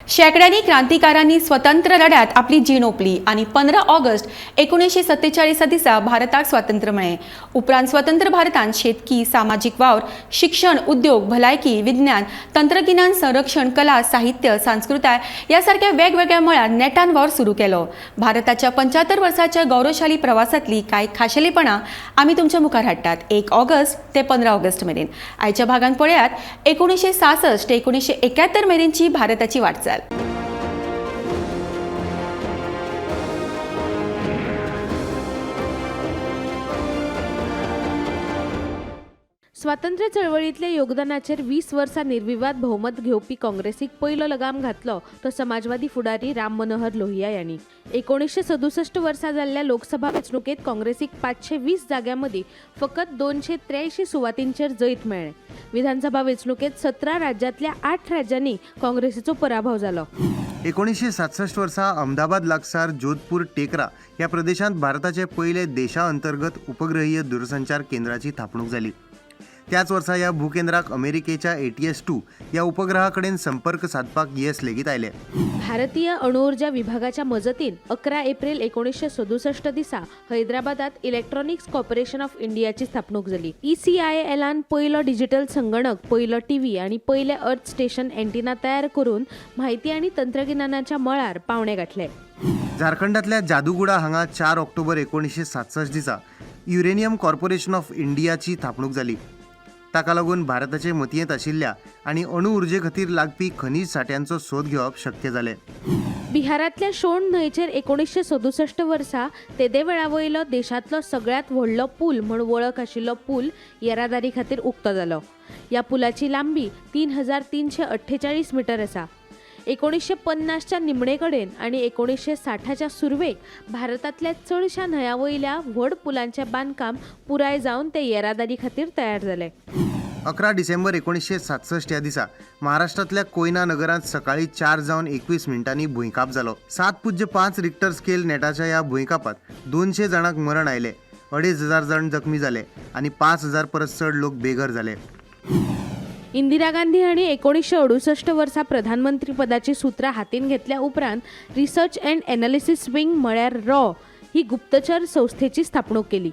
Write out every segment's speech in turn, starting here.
शेंकड्यांनी क्रांतिकारांनी स्वतंत्र लढ्यात आपली जीण ओंपली आनी 15 ऑगस्ट 1947 दिसा भारताक स्वातंत्र्य मेळ्ळें. उपरांत स्वतंत्र भारतान शेतकी, सामाजीक वावर, शिक्षण, उद्योग, भलायकी, विज्ञान, तंत्रगिन्यान, संरक्षण, कला, साहित्य, सांस्कृताय ह्या सारक्या वेगवेगळ्या मळार नेटान वावर सुरू केलो. भारताच्या 75 वर्साच्या गौरवशाली प्रवासांतली कांय खाशेलेपणां आमी तुमच्या मुखार हाडटात. 1 ऑगस्ट ते 15 ऑगस्ट मेरेन आयच्या भागान पळयात 1966 ते 1971 मेरेनची भारताची वाटचाल. स्वातंत्र्य चळवळींतल्या योगदानाचेर 20 वर्सां निर्विवाद भोवमत घेवपी काँग्रेसीक पयलो लगाम घातलो तो समाजवादी फुडारी राम मनोहर लोहिया यांनी. 1967 वर्सा जाल्ल्या लोकसभा वेंचणुकेंत काँग्रेसीक 520 जाग्यां मदीं फकत 283 सुवातींचेर जैत मेळ्ळें. विधानसभा वेंचणुकेंत 17 राज्यांतल्या 8 राज्यांनी काँग्रेसीचो पराभव जालो. 1967 वर्सा अहमदाबाद लागसार जोधपूर टेकरा ह्या प्रदेशांत भारताचे पयले देशा अंतर्गत उपग्रहीय दूरसंचार केंद्राची थापणूक जाली. त्याच वर्सा ह्या भूकेंद्राक अमेरिकेच्या ATS-2 ह्या उपग्रहा कडेन संपर्क सादपाक येस लेगीत आयलें. भारतीय अणुऊर्जा विभागाच्या मजतीन 11 एप्रिल 1967 दिसा हैदराबादात इलेक्ट्रॉनिक्स कॉर्पोरेशन ऑफ इंडियाची स्थापणूक जाली. ECILान पयलो डिजिटल संगणक, पयलो टीव्ही आनी पयले अर्थ स्टेशन अँटिना तयार करून म्हायती आनी तंत्रगिन्यानाच्या मळार पावणे गाठले. झारखंडातल्या जादूगुडा हांगा 4 ऑक्टोबर 1967 दिसा युरेनियम कॉर्पोरेशन ऑफ इंडियाची थापणूक जाली. ताका लागून भारताचे मतयेंत आशिल्ल्या आनी अणु उर्जे खातीर लागपी खनीज सांठ्यांचो सोद घेवप शक्य जालें. बिहारांतल्या शोण न्हंयचेर 1967 वर्सा तेदेवेळा वयलो देशांतलो सगळ्यांत व्हडलो पूल म्हूण वळख आशिल्लो पूल येरादारी खातीर उक्तो जालो. ह्या पुलाची लांबी 3348 मिटर आसा. 1950च्या निमणे कडेन आनी 1960च्या सुरवेक भारतांतल्या चडश्या न्हंयां वयल्या व्हड पुलांचें बांदकाम पुराय जावन ते येरादारी खातीर तयार जाले. 11 डिसेंबर 1967 ह्या दिसा महाराष्ट्रांतल्या कोयना नगरांत सकाळीं 4:21 भुंयकांप जालो. 7.5 रिक्टर स्केल नेटाच्या ह्या भुंयकांपात 200 जाणांक मरण आयलें, 2500 जाण जखमी जाले आनी 5000 परस चड लोक बेघर जाले. इंदिरा गांधी हांणी 1968 वर्सा प्रधानमंत्रीपदाची सुत्रां हातीन घेतल्या उपरांत रिसर्च अँड एनालिसीस विंग म्हळ्यार रॉ ही गुप्तचर संस्थेची स्थापणूक केली.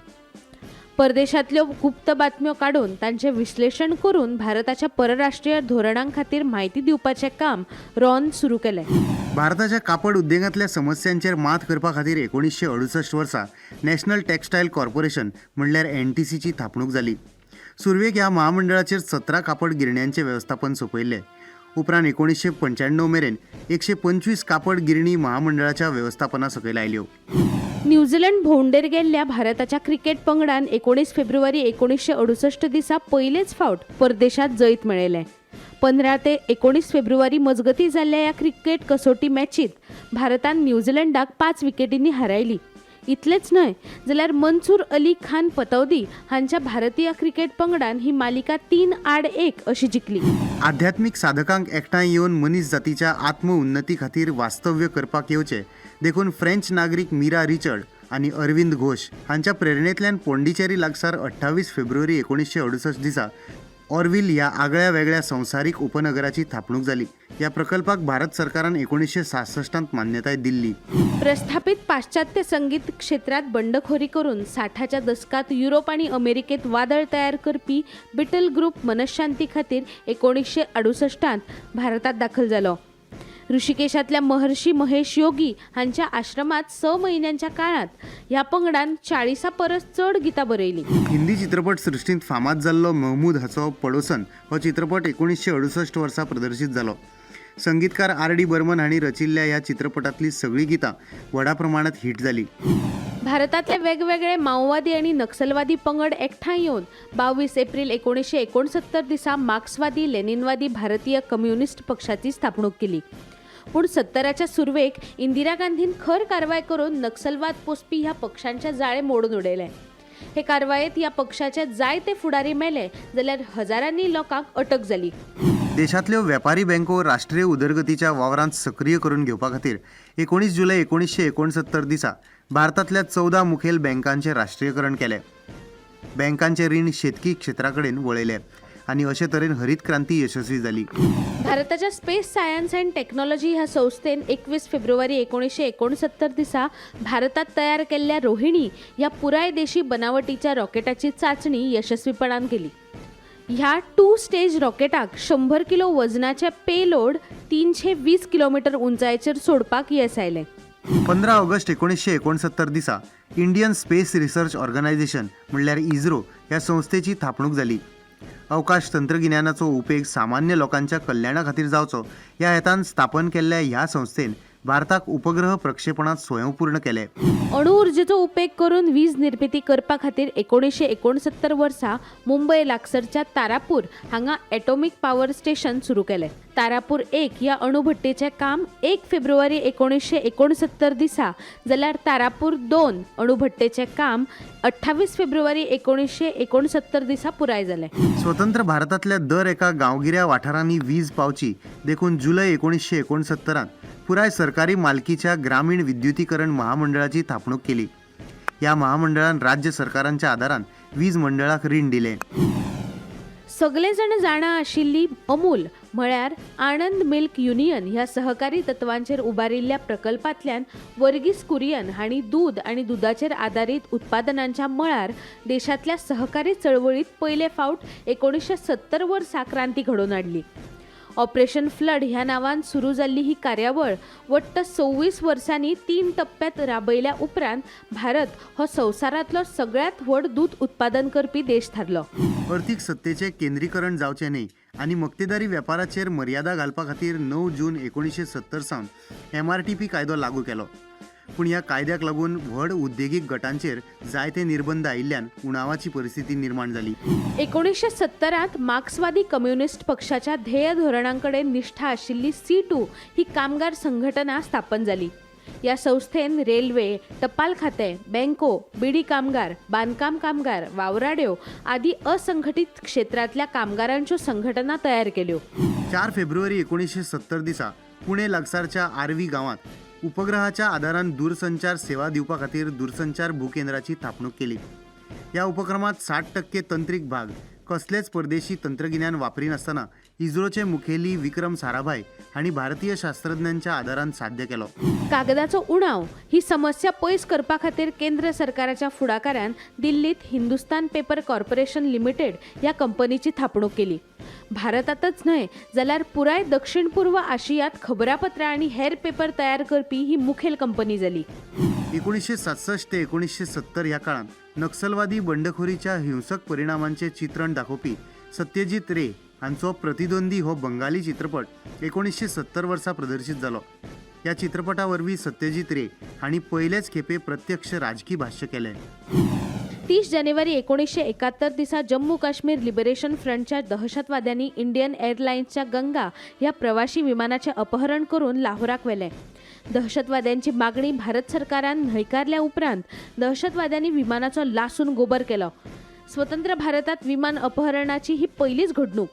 परदेशांतल्यो गुप्त बातम्यो काडून तांचें विश्लेशण करून भारताच्या परराष्ट्रीय धोरणां खातीर म्हायती दिवपाचें काम रॉन सुरू केलें. भारताच्या कापड उद्देगांतल्या समस्यांचेर मात करपा खातीर 1968 वर्सा नॅशनल टेक्स्टायल कॉर्पोरेशन म्हणल्यार NTCची थापणूक जाली. सुरवेक ह्या महामंडळाचेर 17 कापड गिरण्यांचें वेवस्थापन सोंपयल्लें. उपरांत 1995 मेरेन 125 कापड गिरणी महामंडळाच्या वेवस्थापना सकयल आयल्यो. न्यूझीलंड भोंवडेर गेल्ल्या भारताच्या क्रिकेट पंगडान 19 फेब्रुवारी 1968 दिसा पयलेच फावट परदेशांत जैत मेळयलें. 15 ते 19 फेब्रुवारी मजगतीं जाल्ल्या ह्या क्रिकेट कसोटी मॅचींत भारतान न्यूझीलंडाक 5 विकेटींनी हारायली. इतलेंच न्हय जाल्यार मनसूर अली खान पतौदी हांच्या भारतीय क्रिकेट पंगडान ही मालिका 3-1 अशी जिखली. आध्यात्मीक साधकांक एकठांय येवन मनीस जातीच्या आत्मउन्नती खातीर वास्तव्य करपाक येवचें देखून फ्रेंच नागरीक मीरा रिचर्ड आनी अरविंद घोष हांच्या प्रेरणेंतल्यान पोंडिचेरी लागसार 28 फेब्रुवारी 1968 दिसा ऑरविल ह्या आगळ्या वेगळ्या संवसारीक उपनगराची थापणूक जाली. ह्या प्रकल्पाक भारत सरकारान 1966 मान्यताय दिल्ली. प्रस्थापित पाश्चात्य संगीत क्षेत्रात बंडखोरी करून 60च्या दसकात युरोप आणि अमेरिकेत वादळ तयार करपी बिटल ग्रुप मनशांती खातीर 1968 भारतात दाखल जालो. ऋषिकेशातल्या महर्षी महेश योगी हांच्या आश्रमात 6 म्हयन्यांच्या काळात ह्या पंगडान 40 परस चड गितां बरयली. हिंदी चित्रपट सृश्टींत फामाद जाल्लो महमूद हाचो पडोसन हो चित्रपट 1968 वर्सा प्रदर्शीत जालो. संगीतकार RD Burman हांणी रचिल्ल्या ह्या चित्रपटांतली सगळीं गितां व्हडा प्रमाणांत हिट जाली. भारतातले वेगवेगळे माओवादी आणि नक्षलवादी पंगड एकठांय येवन 22 एप्रिल 1969 दिसा मार्क्सवादी लेनिनवादी भारतीय कम्युनिस्ट पक्षाची स्थापणूक केली. पूण 70च्या सुरवेक इंदिरा गांधीन खर कारवाय करून नक्षलवाद पोसपी ह्या पक्षांचे जाळे मोडून उडयलें. हे कारवायेत ह्या पक्षाचे जायते फुडारी मेले जाल्यार हजारांनी लोकांक अटक जाली. देशांतल्यो वेपारी बँको राष्ट्रीय उदरगतीच्या वावरांत सक्रीय करून घेवपा खातीर 19 जुलय 1969 दिसा भारतांतल्या 14 मुखेल बँकांचें राष्ट्रीयकरण केलें. बँकांचें रीण शेतकी क्षेत्रा कडेन वळयलें आनी अशे तरेन हरीत क्रांती यशस्वी जाली. भारताच्या स्पेस सायन्स अँड टेक्नॉलॉजी ह्या संस्थेन 21 फेब्रुवारी 1969 दिसा भारतात तयार केल्ल्या रोहिणी ह्या पुराय देशी बनावटीच्या रॉकेटाची चांचणी यशस्वीपणान केली. ह्या 2 स्टेज रॉकेटाक 100 किलो वजनाचे पेलोड 320 किलोमीटर उंचायेचेर सोडपाक येस आयलें. 15 ऑगस्ट 1969 दिसा इंडियन स्पेस रिसर्च ऑर्गनायझेशन म्हणल्यार इस्रो ह्या संस्थेची थापणूक जाली. अवकाश तंत्रगिन्यानाचो उपेग सामान्य लोकांच्या कल्याणा खातीर जावचो ह्या हेतान स्थापन केल्ल्या ह्या संस्थेन भारताक उपग्रह प्रक्षेपणात स्वयंपूर्ण केले. अणु ऊर्जेचो उपेग करून वीज निर्मिती करपा खातीर 1969 वर्सा मुंबय लागसरच्या तारापूर हांगा एटॉमिक पावर स्टेशन सुरू केलें. तारापूर 1 ह्या अणुभट्टेचें काम 1 फेब्रुवारी 1969 दिसा जाल्यार तारापूर 2 अणुभट्टेचें काम 28 फेब्रुवारी 1969 दिसा पुराय जालें. स्वतंत्र भारतांतल्या दर एका गांवगिऱ्या वाठारांनी वीज पावची देखून जुलय 1969 पुराय सरकारी मालकीच्या ग्रामीण विद्युतीकरण महामंडळाची थापणूक केली. ह्या महामंडळान राज्य सरकारांच्या आदारान वीज मंडळाक रीण दिलें. सगळे जाण जाणा आशिल्ली अमूल म्हळ्यार आनंद मिल्क युनियन ह्या सहकारी तत्वांचेर उबारिल्ल्या प्रकल्पांतल्यान वर्गीस कुरियन हांणी दूद आनी दुदाचेर आदारीत उत्पादनांच्या मळार देशांतल्या सहकारी चळवळींत पयले फावट 1970 वर्सा क्रांती घडोवन हाडली. ऑपरेशन फ्लड ह्या नांवान सुरू जाल्ली ही कार्यावळ वट्ट 26 वर्सांनी 3 टप्प्यात राबयल्या उपरांत भारत हो संवसारांतलो सगळ्यांत व्हड दूद उत्पादन करपी देश थारलो. अर्थीक सत्तेचें केंद्रीकरण जावचें न्हय आनी मक्तेदारी वेपाराचेर मर्यादा घालपा खातीर 9 जून 1970 सावन MRTP कायदो लागू केलो. पूण ह्या कायद्याक लागून व्हड उद्देगीक गटांचेर जायते निर्बंध आयिल्ल्यान उणावाची परिस्थिती निर्माण जाली. 1970 मार्क्सवादी कम्युनिस्ट पक्षाच्या ध्येय धोरणांकडेन निष्ठा आशिल्ली C2 ही कामगार संघटना स्थापन जाली. ह्या संस्थेन रेल्वे, टपाल खातें, बँको, बिडी कामगार, बांदकाम कामगार, वावराड्यो आदी असंघटीत क्षेत्रांतल्या कामगारांच्यो संघटना तयार केल्यो. 4 फेब्रुवारी 1970 दिसा पुणे लागसारच्या आर्वी गांवांत उपग्रहाच्या आदारान दूरसंचार सेवा दिवपा खातीर दूरसंचार भूकेंद्राची थापणूक केली. ह्या उपक्रमात 60% तंत्रीक भाग कसलेच परदेशी तंत्रगिन्यान वापरिनासतना इस्रोचे मुखेली विक्रम साराभाई हांणी भारतीय शास्त्रज्ञांच्या आदारान साध्य केलो. कागदाचो उणाव ही समस्या पयस करपा खातीर केंद्र सरकाराच्या फुडाकारान दिल्लीत हिंदुस्तान पेपर कॉर्पोरेशन लिमिटेड ह्या कंपनीची थापणूक केली. भारतांतच न्हय जाल्यार पुराय दक्षिण पूर्व आशियांत खबरापत्रां आनी हेर पेपर तयार करपी ही मुखेल कंपनी जाली. 1967 ते 1970 ह्या काळांत नक्सलवादी बंडखोरीच्या हिंसक परिणामांचें चित्रण दाखोवपी सत्यजीत रे हांचो प्रतिद्वंदी हो बंगाली चित्रपट 1970 वर्सा प्रदर्शीत जालो. ह्या चित्रपटा वरवीं सत्यजीत रे हांणी पयलेच खेपे प्रत्यक्ष राजकी भाश्य केलें. 30 जानेवारी 1971 दिसा जम्मू काश्मीर लिबरेशन फ्रंटच्या दहशतवाद्यांनी इंडियन एअरलायन्सच्या गंगा ह्या प्रवाशी विमानाचें अपहरण करून लाहोराक व्हेलें. दहशतवाद्यांची मागणी भारत सरकारान न्हयकारल्या उपरांत दहशतवाद्यांनी विमानाचो लासून गोबर केलो. स्वतंत्र भारतात विमान अपहरणाची ही पयलीच घडणूक.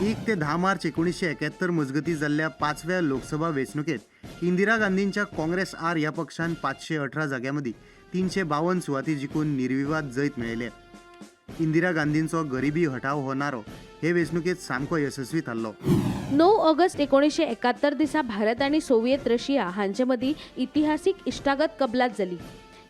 1 ते 10 मार्च 1971 मजगती जाल्ल्या 5व्या लोकसभा वेंचणुकेत इंदिरा गांधींच्या काँग्रेस आर ह्या पक्षान 518 जाग्यांमदीं 352 सुवाती जिखून निर्विवाद जैत मेळयलें. इंदिरा गांधींचो गरिबी हटाव हो नारो हे वेंचणुकेत सामको यशस्वी थारलो. 9 ऑगस्ट 1971 दिसा भारत आनी सोव्हिएत रशिया हांचे मदीं इतिहासीक इश्टागत कबलात जाली.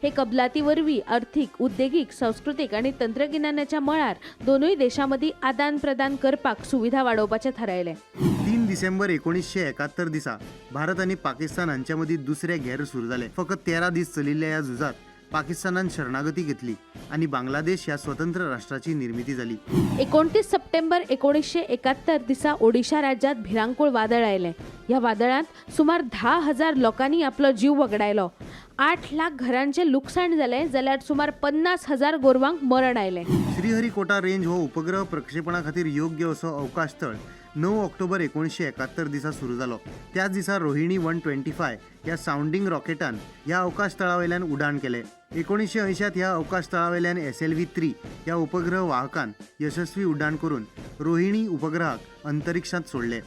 हे कबलाती वरवीं अर्थीक, उद्देगीक, संस्कृतीक आनी तंत्रगिन्यानाच्या मळार दोनूय देशां मदीं आदान प्रदान करपाक सुविधा वाडोवपाचें थारायलें. 3 डिसेंबर 1971 दिसा भारत आनी पाकिस्तान हांच्या मदीं दुसरें घेर सुरू जालें. फकत 13 दीस चलिल्ल्या ह्या झुजांत पाकिस्तानान शरणागती घेतली आनी बांगलादेश ह्या स्वतंत्र राष्ट्राची निर्मिती जाली. 29 सप्टेंबर 1971 दिसा ओडिशा राज्यांत भिरांकूळ वादळ आयलें. ह्या वादळांत सुमार 10,000 लोकांनी आपलो जीव वगडायलो. 8 लाख घरांचें लुकसाण जालें जाल्यार सुमार 50,000 गोरवांक मरण आयलें. श्रीहरिकोटा रेंज हो उपग्रह प्रक्षेपणा खातीर योग्य असो अवकाश तळ 9 ऑक्टोबर 1971 दिसा सुरू जालो. त्याच दिसा रोहिणी 125 ह्या सावंडिंग रॉकेटान ह्या अवकाश तळावेल्यान उडाण केलें. 1980 ह्या अवकाश तळावेल्यान SLV-3 ह्या उपग्रह वाहकान यशस्वी उड्डाण करून रोहिणी उपग्रहाक अंतरिक्षांत सोडले.